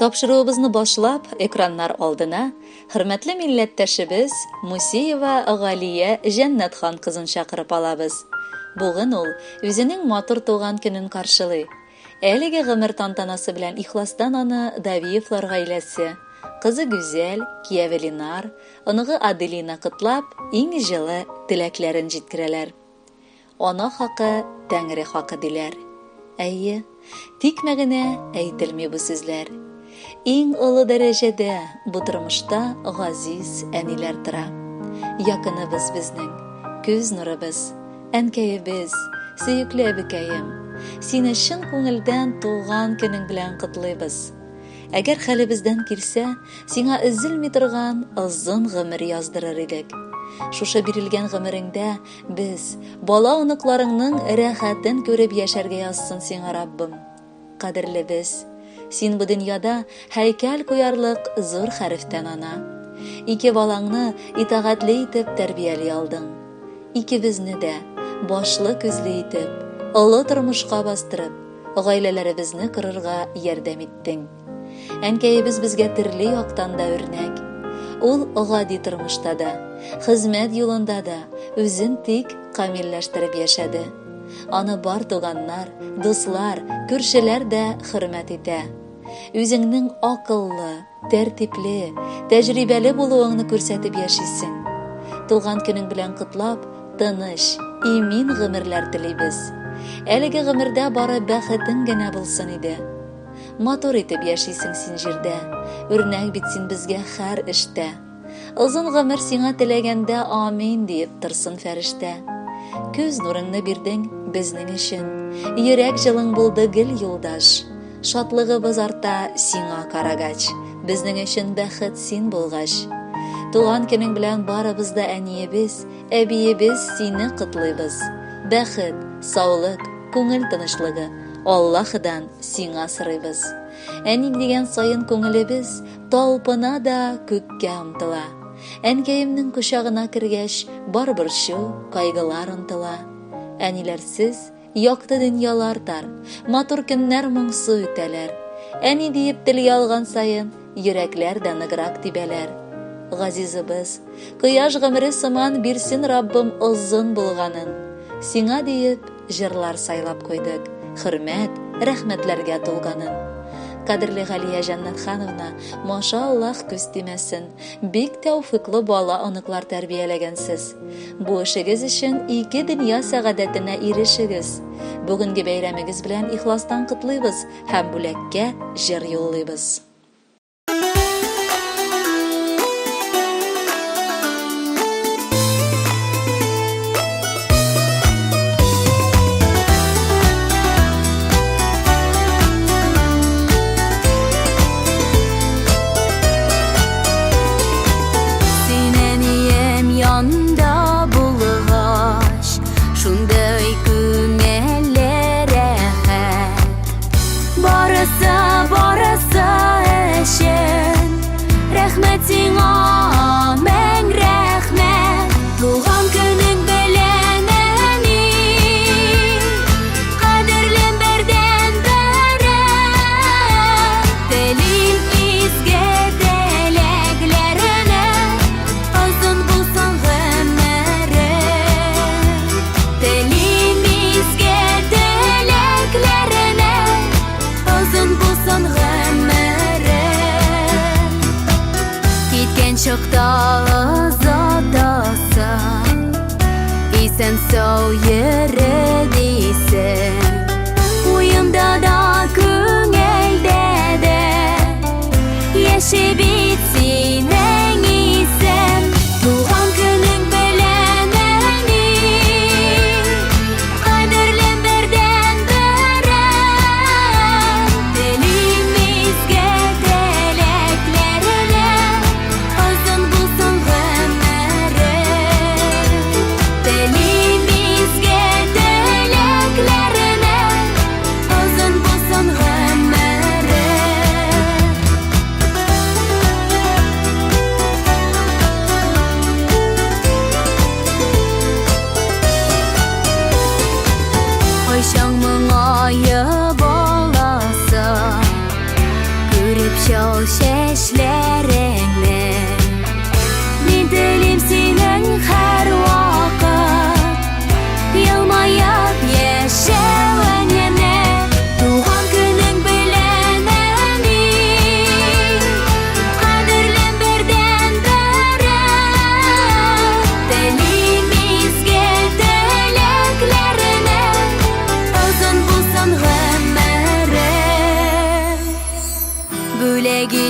Тапшыруыбызны башлап, экраннар алдына хөрмәтле милләттәшебез Мусиева Галия Җәннәтхан кызын чакырып алабыз. Бүген ул үзенең матур туган көнен каршылый. Әлеге гомер тантанасы белән ихластан аны Давиевлар гаиләсе, кызы Гүзәл, кияве Ленар, оныгы Аделина котлап, иң җылы теләкләрен җиткерәләр. Ана хакы, Тәңре хакы диләр. Әйе, тикмә генә әйтелми бу сүзләр. Иң олы дәрәҗәдә бу тормышта газиз әниләр тора. Якыныбыз безнең, күз нурыбыз, әнкәебез, сөекле әбекәем. Сине чын күңелдән туган көнең белән котлыйбыз. Әгәр хәлебездән килсә, сиңа өзелми торган озын гомер яздырыр идек. Шушы бирелгән гомереңдә без, бала-оныкларыңның рәхәтен күреп яшәргә язсын сиңа Раббым. Кадерлебез, син бу дөньяда һәйкәл куярлык зур хәрефтән ана. Ике балаңны итагатьле итеп тәрбияли алдың. Икебезне дә башлы-күзле итеп, олы тормышка бастырып, гаиләләребезне корырга ярдәм иттең. Әнкәебез безгә төрле яктан да үрнәк. Ул гади тормышта да, хезмәт юлында да үзен тик камилләштереп яшәде. Аны бар туганнар, дуслар, күршеләр дә хөрмәт итә. Үзеңнең акыллы, тәртипле, тәҗрибәле булуыңны күрсәтеп яшисең. Туган көнең белән котлап, тыныч, имин гомерләр телибез. Әлеге гомердә бары бәхетең генә булсын иде. Матур итеп яшисең син җирдә, үрнәк бит син безгә хәр эштә. Озын гомер сиңа теләгәндә амин диеп торсын фәрештә. Күз нурыңны бирдең безнең өчен, йөрәк җылың булды гел юлдаш. Шатлыгыбыз арта сиңа карагач, безнең өчен бәхет син булгач. Туган көнең белән барыбыз да әниебез, әбиебез сине котлыйбыз. Бәхет, саулык, күңел тынычлыгы Аллаһыдан сиңа сорыйбыз. Әни дигән саен күңелебез талпына да күккә омтыла. Әнкәемнең кочагына кергәч, бар борчу, кайгылар онтыла. Әниләрсез якты дөньялар тар, матур көннәр моңсу үтәләр. Әни диеп телгә алган саен, йөрәкләр дә ныграк тибәләр. Газизыбыз, кояш гомере сыман бирсен Раббым озын булганын. Сиңа диеп җырлар сайлап куйдык, хөрмәт, рәхмәтләргә тулганын. Кадерле Галия Җәннәтхановна, маша Аллаһ күз тимәсен, бик тәүфыйклы бала-оныклар тәрбияләгәнсез. Бу эшегез өчен ике дөнья сәгадәтенә ирешегез. Бүгенге бәйрәмегез белән ихластан котлыйбыз һәм бүләккә җыр юллыйбыз. Син әнием янда булгач, шундый күңелле рәхәт. Барысы, барысы өчен рәхмәт сиңа, мең рәхмәт. Туган көнең белән, әни, кадерлем бердән-берем. Телим изге теләкләреңә, озын булсын гомерең. Телим изге теләкләреңә, озын булсын гомерең. Киткән чакта озатасың, исән-сау йөре дисең. Уемда да, күңелдә дә яши бит синең исем. Туган көнең белән, әни, кадерлем бердән-берем. Телим изге теләкләреңә, озын булсын гомерең. Телим изге теләкләреңә, озын булсын гомерең. Кайчан моңаеп аласың, күреп ча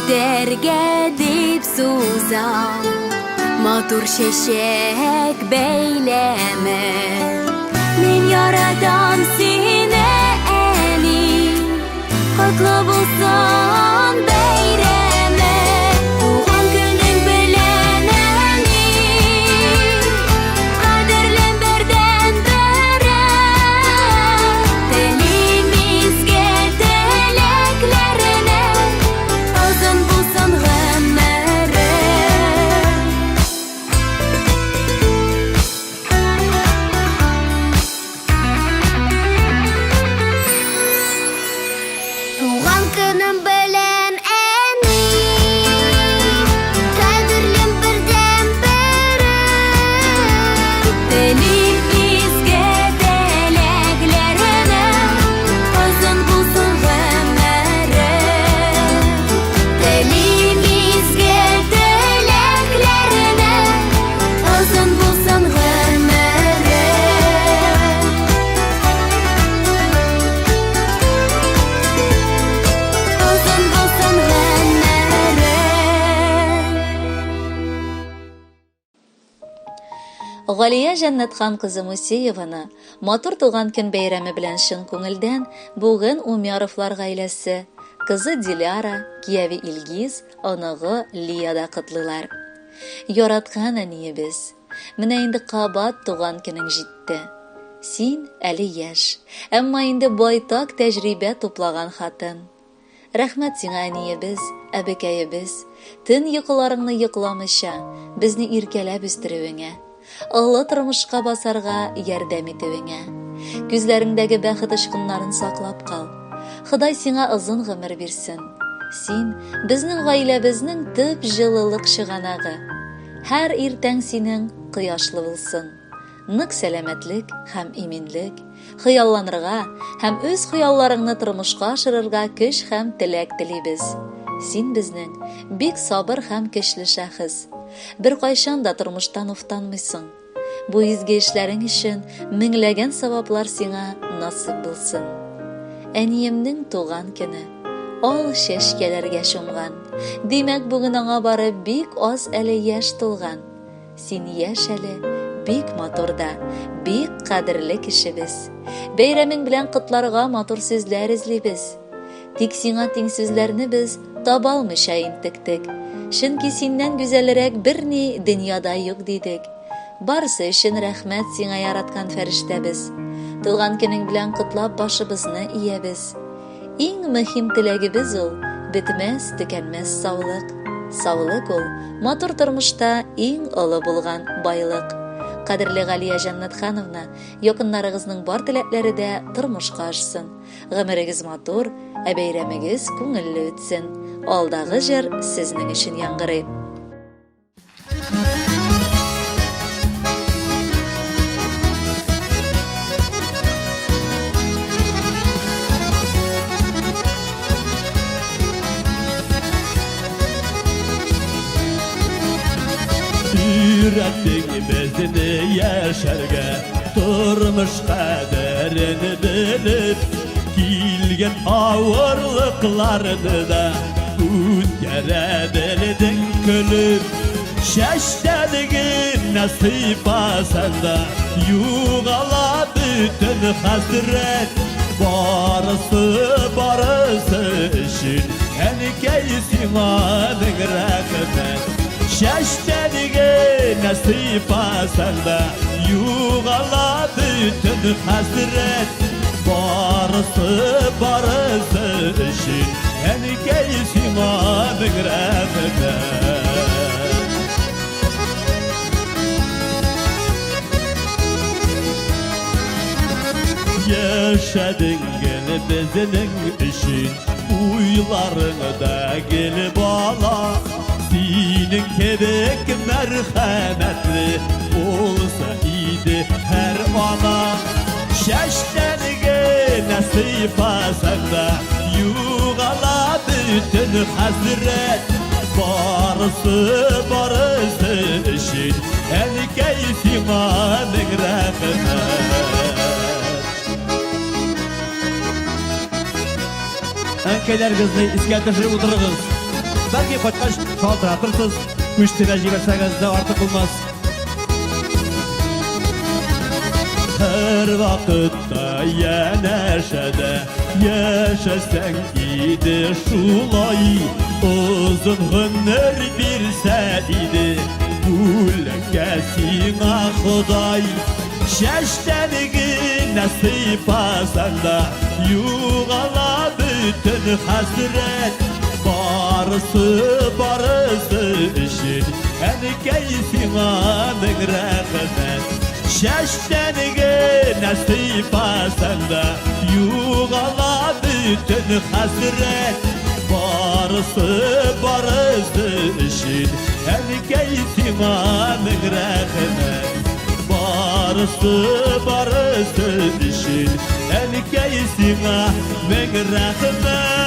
итәргә дип сузам матур чәчәк бәйләме. Мин яратам сине, әни, котлы булсын бәйрәме. Туган көнең белән, әни, кадерлем бердәнберем. Телим изге теләкләренә, озын булсын гомерең. Туган көнем белән, әни, кадерлем бердәнберем. Телим изге теләкләренә, озын булсын гомерең. Телим изге теләкләренә, озын булсын гомерең. Озын булсын гомерең. Галия Җәннәтхан кызы Мусееваны матур туган көн бәйрәме белән чын күңелдән бүген Умяровлар гаиләсе, кызы Диляра, кияве Илгиз, оныгы Лия да котлыйлар. Яраткан әниебез, менә инде кабат туган көнең җитте. Син әле яшь, әмма инде байтак тәҗрибә туплаган хатын. Рәхмәт сиңа, әниебез, әбекәебез, төн йокыларыңны йокламыйча, безне иркәләп үстерүеңә, олы тормышка басарга ярдәм итүеңә. Күзләреңдәге бәхет очкыннарын саклап кал. Ходай сиңа озын гомер бирсен. Син, безнең гаиләбезнең төп җылылык чыганагы. Һәр иртәң синең кояшлы булсын. Нык сәламәтлек һәм иминлек, хыялланырга һәм үз хыялларыңны тормышка ашырырга көч һәм теләк телибез. Син безнең бик сабыр һәм көчле шәхес. Беркайчан да тормыштан уфтанмыйсың. Бу изге эшләрең өчен меңләгән саваплар сиңа насыйп булсын. Әниемнең туган көне. Ал чәчкәләргә чумган. Димәк, бүген аңа бары бик аз әле яшь тулган. Син яшь әле, бик матур да, бик кадерле кешебез. Бәйрәмең белән котларга матур сүзләр эзлибез. Тик сиңа тиң сүзләрне без таба алмыйча интектек. Чөнки синнән гүзәлрәк берни дөньяда юк дидек. Барысы өчен рәхмәт сиңа, яраткан фәрештәбез. Туган көнең белән котлап башыбызны иябез. Иң мөһим теләгебез ул, бетмәс, төкәнмәс саулык. Саулык ул, матур тормышта иң олы булган байлык. Кадерле Галия Җәннәтхановна, якыннарыгызның бар теләкләре дә тормышка ашсын. Гомерегез матур, ә бәйрәмегез күңелле үтсен. Алдагы җыр сезнең өчен яңгырый. Өйрәттең безне яшәргә, тормыш кадерен белеп, килгән авырлыкларны да үткәрә белдең көлеп. Чәчтән генә сыйпасаң да, югала бөтен хәсрәт. Барысы, барысы өчен, әнкәй, сиңа мең рәхмәт. Чәчтән генә сыйпасаң да, югала бөтен хәсрәт. Барысы, барысы өчен, әнкәй, сиңа мең рәхмәт. Яшәдең гел безнең өчен, уйларыңда гел бала. Синең кебек мәрхәмәтле булса иде һәр ана. Чәчтән генә сыйпасаң да, югала бөтен хәсрәт. Барысы, барысы өчен, әнкәй, сиңа мең рәхмәт. Әнкәйләрегезне искә төшереп утырыгыз. Бәлки кайткач шалтыратырсыз, күчтегә җибәрсәгез дә артык булмас. Һәр вакытта янәшәдә яшәсәң иде шулай, озын гомер бирсә иде бүләккә сиңа Ходай. Чәчтән генә сыйпасаң да югала бөтен хәсрәт. Барысы, барысы өчен әнкәй сиңа мең рәхмәт. Чәчтән генә сыйпасаң да югала бөтен хәсрәт. Барысы, барысы өчен әнкәй сиңа мең рәхмәт. Барысы, барысы өчен әнкәй сиңа мең рәхмәт.